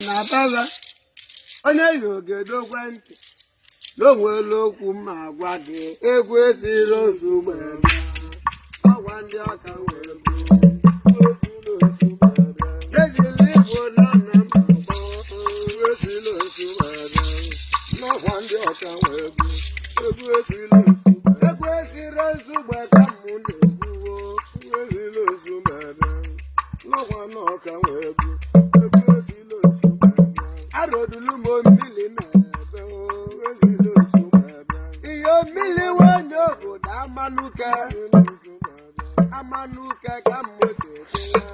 Na baba onye yi ogedo ekwentị na o nwere okwu mma agwa gị. Egwu esiri ozugbo ebe ọgwa ndị ọka wee bụ ejila igbo na nna m akpọ. N'ọkwa ndị ọka wee bụ egwu esila osu. Egwu esiri ozugbo ka mụ na-ekwuwo. Egwu esila osu bịa n'ọkwa n'ọka wee bụ egwu esila osu bịa. Arodulu m mmiri na-ebe o. Egwu esila osu bịa. Iyo mmiri nwanyị obodo amanuke amanuke ka mụ si eje ya.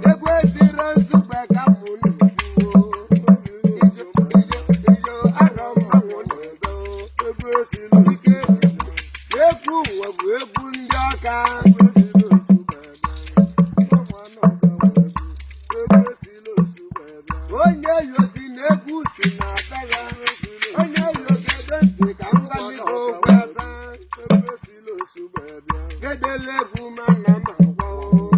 Egwu esiri nsugbe ka mụ na-ekwuwo. Ijo ijo ijo arọ mmanwụ na-ebe o. Ike egwu ụwa bụ egwu ndị ọka. Onye yosi na egwu si na be ya. Onye yogedo ntị ka m gwa gị okwu ebe. Gedele egwu ma na m agwa o.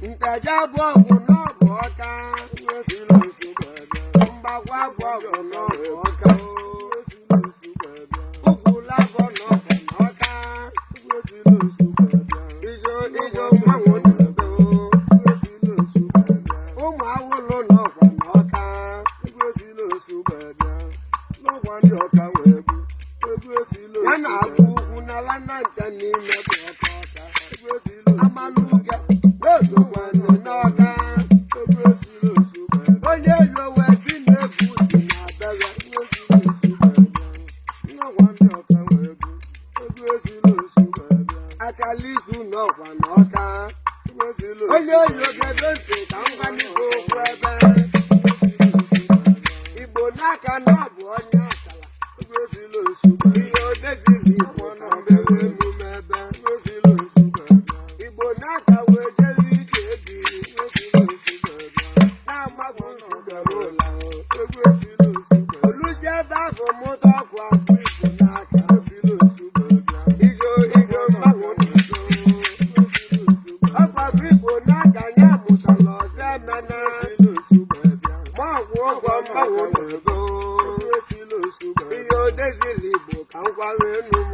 Nteje bụ ọgwụ n'ọbụ ọka. Mgbagwa bụ ọgwụ n'ọbụ ọka o. Ụkwụlụ abụọ n'ọbụ n'ọka. Ijo ijo mmanwụ na-ebe o. Ụmụ awụlụ n'ọkwa n'ọka. Ya na-agwụ ugwu n'ala na ncha n'ime bụ ọka ọka. Amanuke n'osokwanụ n'ọka. Onye yo wee si na-egwu si na be ya. Achala izu n'ọkwa n'ọka. Onye yo gedo ntị ka m gwa gị okwu ebe. Igbo n'aka na ọ bụ onye akala. Ihe odeziri Igbo na mbere emume ebe. Igbo n'aka wee jere ije ebi. Na-amagbu nsogbu ụlọ. Olusi ebe ahụ mụta ọgwụ agwụ Igbo n'aka. Ijo ijo mmanwụ na-eto. Ọgwụ agwụ Igbo n'aka ya mụtara ọzọ emena. Ma ọgwụ ụgwọ mmanwụ na-ego. Ihe odeziri Igbo ka m gwara enu m.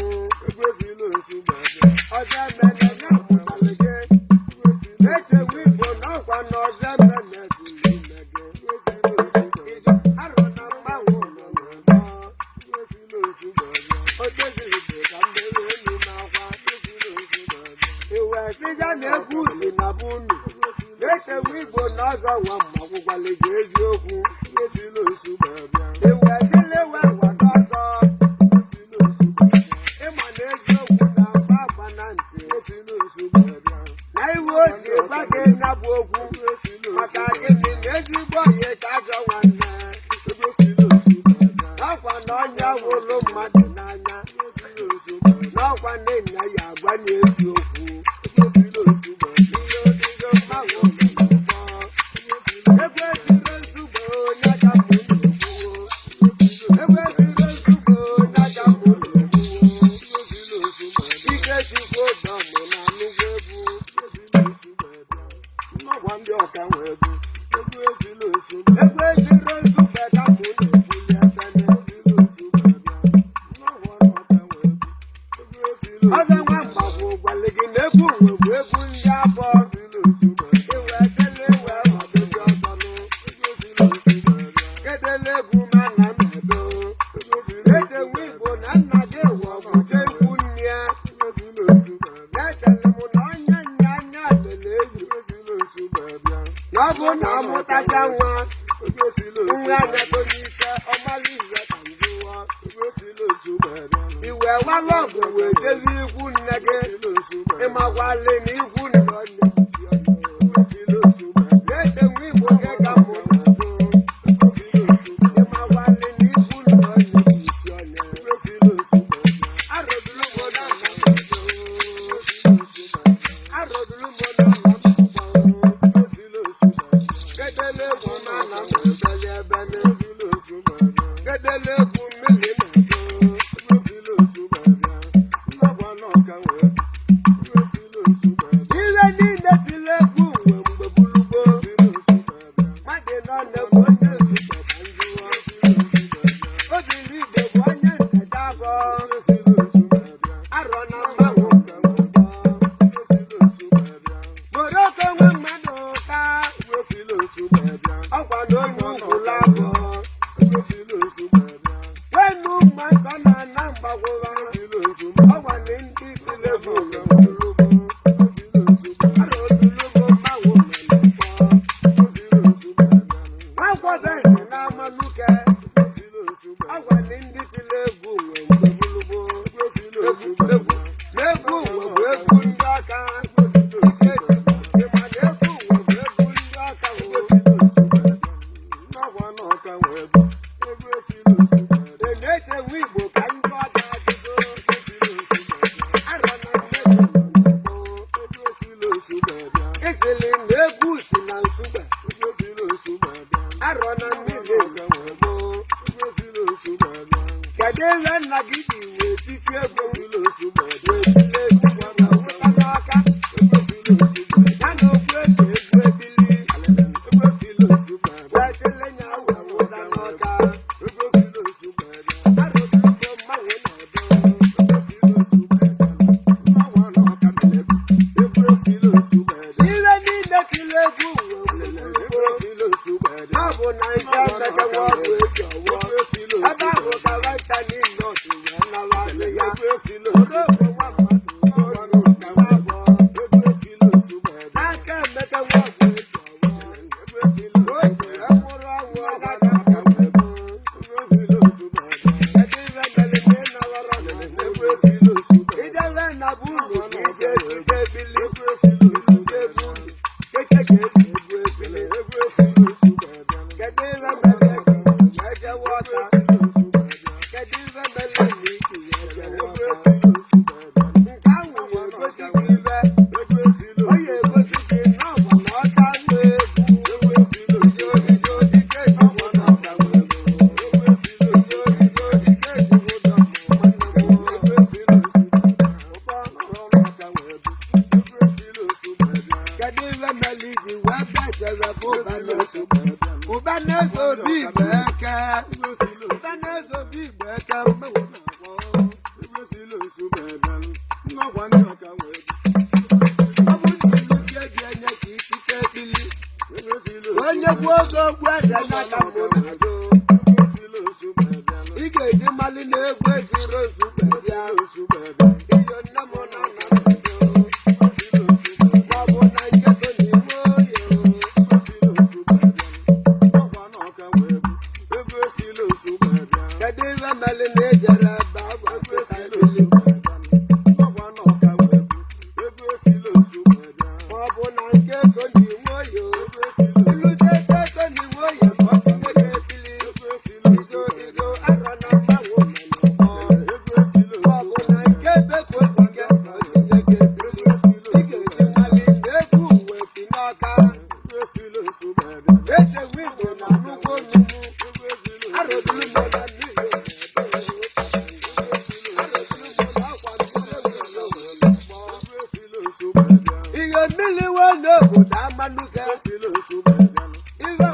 Ọzọ emena ya mụtara gị. Echewu Igbo n'ọkwa na ọzọ emena tụrụ ime gị. Ijo arọ na mmanwụ nọ n'ọgbọ. Odeziri Igbo ka m bere enu m akwa. Iwe sịja na egwu si na be unu. Na-echewu Igbo na ọzọ nwa mmakwụkwalị gị eziokwu. Iwe sịla ewe wado ọzọ. Ịma na eziokwu na mgba agba na ntị. Na iwe oji gwa gị na bụ okwu. Maka gịnị na ezigbo ọyị ka ajọ nwanne. N'ọkwa na ọnya wụlụ mmadụ n'anya. N'ọkwa na nna ya agwa na eziokwu. Iyo iyo mmanwụ nọ n'ọgbọ. Egwu esiri nsugbe onye ka mụ na-ekwuwo. Egwu esiri nsugbe onye ka mụ na-ekwuwo. Ike chukwu dọmụ na nnukwu egwu. Egwu esiri nsugbe ka mụ na-ekwuli ebene. Ọzọ nwa mgbagwo gwalị gị na egwu nwe bụ egwu ndị abụọ. Iwe sịla iwe ọdịdị ọzọ nụ. Kedele egwu ma na m ebe o. Echewu Igbo na nna gị wụ ọgwụ jee ikwu nne ya. Na-echere m na onye nna anya lele eyi. Na ọ bụ na ọ mụtasịa nwa, nwa anya tolite ọmalụ iwe ka njụwa. Iwe wala ọgụ wee jebe ikwu nne gị. Ịmakwalị na ikwu nne onye kpuchi ọnụ. Na-echewu Igbo gị ka mụ na-ajụ. Ịmakwalị na ikwu nne onye kpuchi ọnụ. Arọdụlụ m na nna m ọzọ. Arọdụlụ m na nna m ọgbọ. Gedele egwu ma na m ebele ebele. Gedele egwu mmiri na-eto. gbakwụba. Ọgwa na ndị tiri egwu nwe ogologo. Ara ogologo mmanwụ nọ n'ọgbọ. Nwankwọ bụ eze na-amanuke. Ọgwa na ndị tiri egwu nwe ogologo. Egwu egwu na egwu nwe bụ egwu ndị ọka. Ike tigbu ịma na egwu nwe bụ egwu ndị ọka o. Ị na-echewu Igbo ka ndị ọka ajụgo. Arọ na mmebi nọ n'ọgbọ. Isili na egwu si na Nsugbe. Arọ na mmiri nọ n'ọgbọ. Kedu ihe nna gị ji wee tisi egwu wee tile egwu wee wụsa n'ọka ya na okwu eji egwu ebili wee tile nya wee wụsa n'ọka? Arụbigo mmanwụ na-ebe. Ihe niile tile egwu wee wụrụ ha bụ na nke Emeka nwa ọgwụ eji ọwụọ ebe ahụ ka nwata niile otu wee nawa asị ya odogwu nwa mmadụ ọrụ ka nwa abụọ n'aka Emeka nwa ọgwụ eji ọwụọ o ji nwụrụ ọnwụ n'aka aka mgbe. Kedu ihe mere na ị nawara na idebe na bụ ulu ka ije ezite ebili ilusi ebe ulu keche ka esi egwu ebili? Kedu ihe mere wee jewe ọka? Kedu ihe mere na iji wee jewe ọka? Nke ahụ ya egosi gị ibe o ya egosi gị na ọgwa na ọka nwa egwu ijo ike ejigbo na ọka nwa egwu ijo ijo ike ejigbo na nwanne m. Kedu ihe mere iji wee bịa jebe bụ ụba na-eso obi igbe eke, ụba na-eso obi igbe eke mmanwụ na-akpọ? Ọ bụ na ilusie gị enye ka itite ekpili onye gbuo oge ogbu eze n'aka mbụ na-ajụ ị ga-eji mali na egwu eziri ozugbo bịa iyo nne m na nna m ajụ ma ọ bụ na nkedo na ime oyi. Kedu ihe mere na ejere ebe ahụ akụta ebili ma ọ bụ na nke so n'iwe oyi? Iluzie ebe so n'iwe oyi ka ọ tinye gị ebili izo izo arọ na mmanwụ nọ n'ọgbọ ma ọ bụ na nke bekwe nke ka ọ tinye gị ebili ị ga-eji mali na egwu uwe si n'ọka echewu Igbo na nnukwu onugbu arụdulu na mmiri. Ihe mmiri wee n'obodo amanuke ihe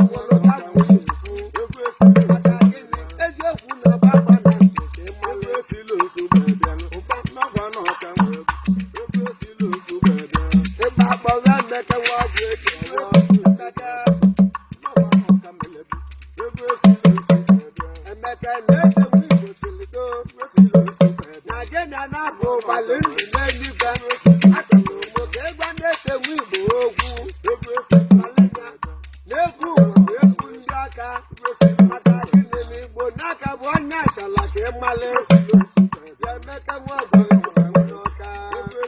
gwụrụ ka m ekwu maka gịnị? Eziokwu na ọba gba na ntị ka ị malụ. Ịgba akpọrọ Emeka nwa ọgwụ eji ọwụọ Emeka. Emeka na-echekwa Igbo silido na gị na na-abụ ụbalị ndụ n'eluigwe. Achọrọ m ka ịgwa na-echekwa Igbo okwu malịnya na egwu ụwa bụ egwu ndị aka maka gịnị? Na Igbo n'aka bụ onye achala ka ị malị ya. Emeka nwa ọgwụ eji ọwụọ n'ọka onye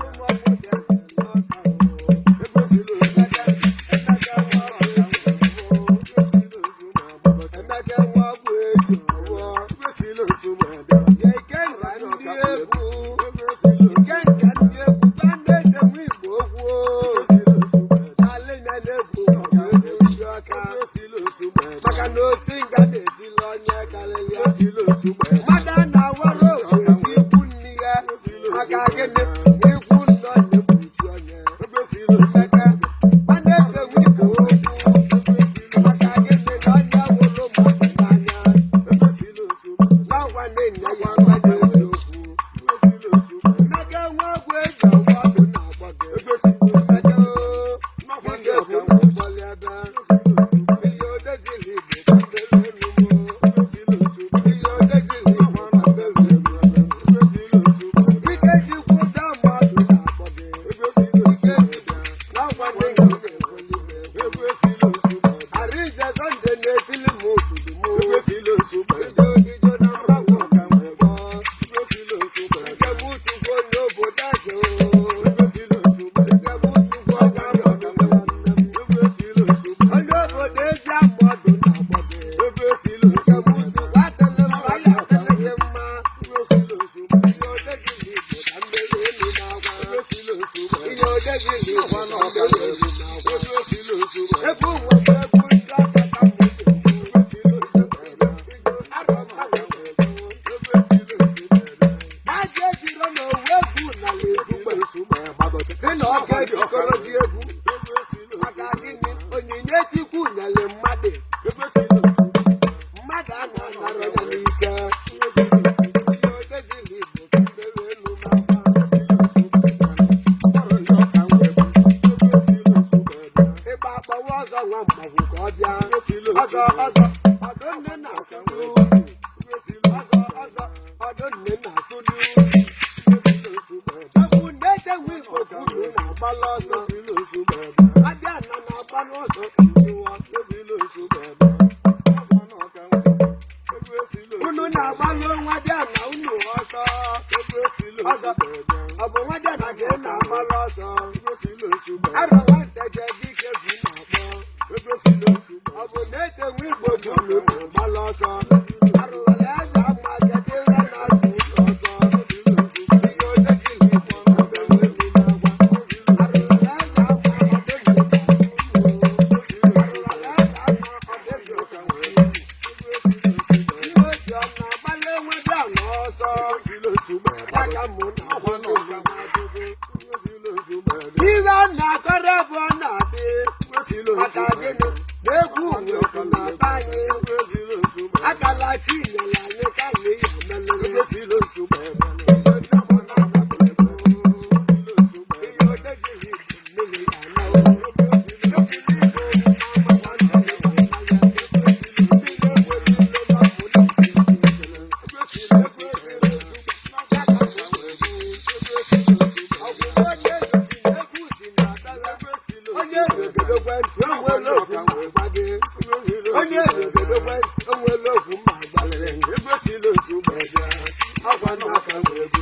ụmụ ọgwụ dị eze n'ọka o. Emeka, Emeka nwa ọgwụ eji ọwụọ. Emeka nwa ọgwụ eji ọwụọ. Ya ikenga ndị egwu, ikenga ndị egwu ba na-echekwa Igbo okwu alịnya na-egwu bụ egwu ndị ọka maka na osi nga na-esili onye karịrị ya mmadụ a na-awara okwu eji ikwu nne ya maka gịnị? Na ikwu nne ọ na-ekpuchi onye. Emeka a na-echekwa Igbo okwu maka gịnị? Na onye wụrụ mmadụ n'anya n'ọgwa na-enye ya gwa n'eziokwu. Emeka nwa ọgwụ eji ọgwụ ọdụ na-agba gị. Emeka oo, ị ga-ekwu na ụgbọli ebe ihe odezili Igbo ka mbelu elu. Ihe odezili Igbo ka mbelu. Ọdụ nne na-atụdu. Ọ bụ na-eche nwa Igbo ka unu na-agbala ọsọ. Abịa na na-agba n'ụzọ ndụwa. Unu na-agbalụ nwa bịa na unu ọsọ. Ọsọ. Ọ bụ nwa bịa na ka ị na-agbalụ ọsọ. Arọ nwa nteje dike bụ na-akpọ. Ọ bụ na-eche nwa Igbo ka unu na-agbalụ ọsọ. Arụwara eze ama kedu ihe na-azụ ụlọ ọsọ. Ihe odezili Igbo ebe nwere na-agwa. Arụwara eze ama ọdịndụ na-azụ ụlọ. Arụwara eze ama ọdịndụ ka nwere. Ihe osi ọ na-agbalị nwa bịa n'ọsọ. Ya ka mụ na-agwa n'ụwa m ajụjụ. Ihe a na-akọrọ bụ ọ na-adị maka gịnị na egwu nwesi na be anyị akala chi nyere anyị ka anyị ya emelụrụ. Ihe odezighị Igbo mmiri ya anawo. Ebili Igbo na-agbakwa ndụ ya. Mmiri enwere ilo n'ọfụ na onye egedogwe ntị onwere okwu ma agwa gị, onye egedogwe ntị onwere okwu ma agwa gị. Ọkwa n'aka nwe egwu.